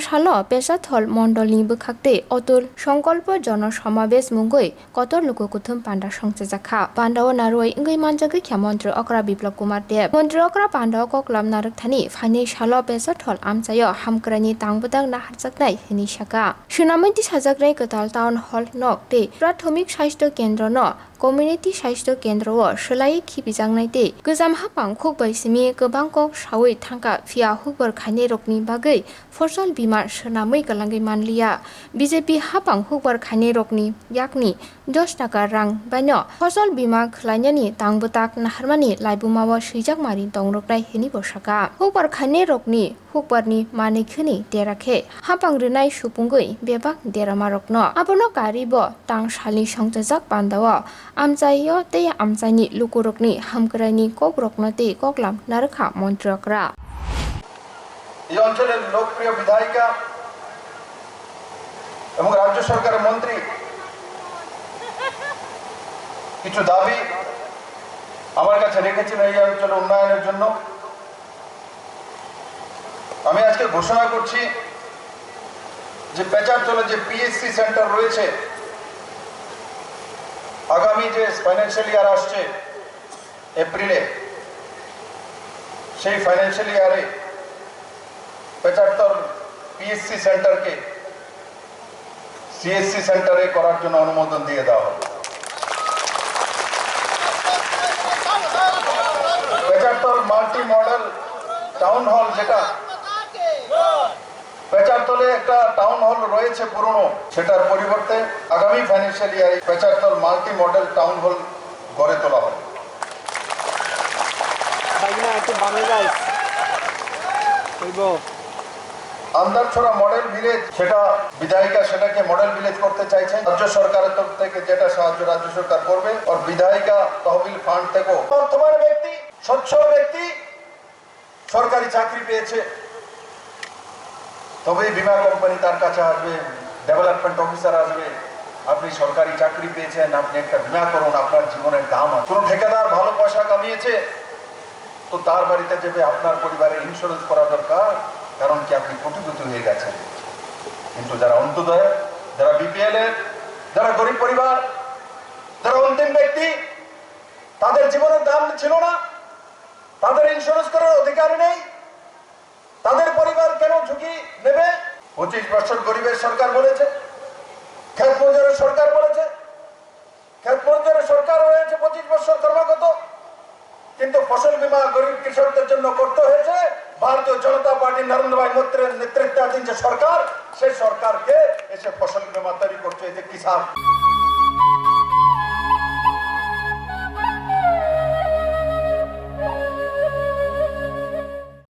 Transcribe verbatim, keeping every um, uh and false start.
Salo Pesathol Mondolni bwkhaktwi Atul Songkolpo Jono Samabesh mungwi kotor luku kuthum panda songchajakha. Pandao narwai wngwi manjagwi kha Montri Okra Biplab Kumar Deb. Montri Okra pandao koklam narwkthani phainai salo Pesathol amchaio hamkraini tangbudak naharjaknai hwnwi sakha. Swnamwi tisajaknai kwtal Town Hall nok tei Prathomik Sasthyo Kendro no Community Sasthyo Kendro o swlaiwi khibijaknai tei kwcham haphang khukbai simi kwbang kok sawi thangkha, phiya hukbar khainairokni bagwi Fosol bima swnamwi kwlangwi manliya. B J P haphang hukbar khainairokni yakni dos taka rang baino Fosol bima khwlainani tangbutak naharmani laibumao swijak mari tongroknai hwnwi bo sakha. Hukbar khainairokni hukbarni manwi khwnwi dera khe haphang rwnai supungwi bebak deramarokno. Abono karwi bo tang salni songchajak pandao amchaio tei amchaini lukurokni hamkraini kokrokno tei koklam narwkha Montri Okra. এই অঞ্চলের লোকপ্রিয় বিধায়িকা এবং রাজ্য সরকারের মন্ত্রী কিছু দাবি আমার কাছে রেখেছিল এই অঞ্চলের উন্নয়নের জন্য। আমি আজকে ঘোষণা করছি যে পেচারতলে যে পিএইচসি সেন্টার রয়েছে, আগামী যে ফাইন্যান্সিয়াল ইয়ার আসছে এপ্রিলে, সেই ফাইন্যান্সিয়াল ইয়ারে পেচারতল পিএইচসি সেন্টারকে সিএইচসি সেন্টারে করার জন্য অনুমোদন দিয়ে দেওয়া হলো। পেচারতল মাল্টি মডেল টাউন হল, যেটা পেচারতলে একটা টাউন হল রয়েছে পুরনো, সেটার পরিবর্তে আগামী ফাইন্যান্সিয়াল ইয়ারে পেচারতল মাল্টি মডেল টাউন হল গড়ে তোলা হবে। ভাগনা, একটু বামে যাইস। হইব। আন্দারছড়া মডেল ভিলেজ, সেটা বিধায়িকা সেটাকে মডেল ভিলেজ করতে চাইছেন। রাজ্য সরকারের তরফ থেকে যেটা সাহায্য রাজ্য সরকার করবে, আর বিধায়িকা তহবিল ফান্ড থেকেও বর্তমান ব্যক্তি, সচ্ছল ব্যক্তি, সরকারি চাকরি পেয়েছে, তবেই বীমা কোম্পানি তার কাছে আসবে, ডেভেলপমেন্ট অফিসার আসবে। আপনি সরকারি চাকরি পেয়েছেন, আপনি একটা বীমা করুন, আপনার জীবনের দাম আছে। কোনো ঠিকাদার ভালো পয়সা কামিয়েছে, তো তার বাড়িতে যাবে, আপনার পরিবারের ইন্স্যুরেন্স করা দরকার, কারণ কি আপনি কোটিপতি হয়ে গেছেন। কিন্তু যারা অন্ত্যোদয়, যারা বিপিএল এর, যারা গরিব পরিবার, যারা অন্তিম ব্যক্তি, তাদের জীবনের দাম ছিল না, তাদের ইন্স্যুরেন্স করার অধিকার নেই, তাদের পরিবার কেন ঝুঁকি নেবে? পঁচিশ বছর গরিবের সরকার বলেছে, ক্ষেত মজুরের সরকার বলেছে, ক্ষেত মজুরের সরকার হয়েছে পঁচিশ বছর কর্মরত, কিন্তু ফসল বীমা গরিব কৃষকদের জন্য করতে হয়েছে ভারতীয় জনতা পার্টি নরেন্দ্র ভাই মোদীর নেতৃত্বাধীন যে সরকার, সেই সরকারকে এসে ফসল বীমা তৈরি করছে এই যে কিষাণ।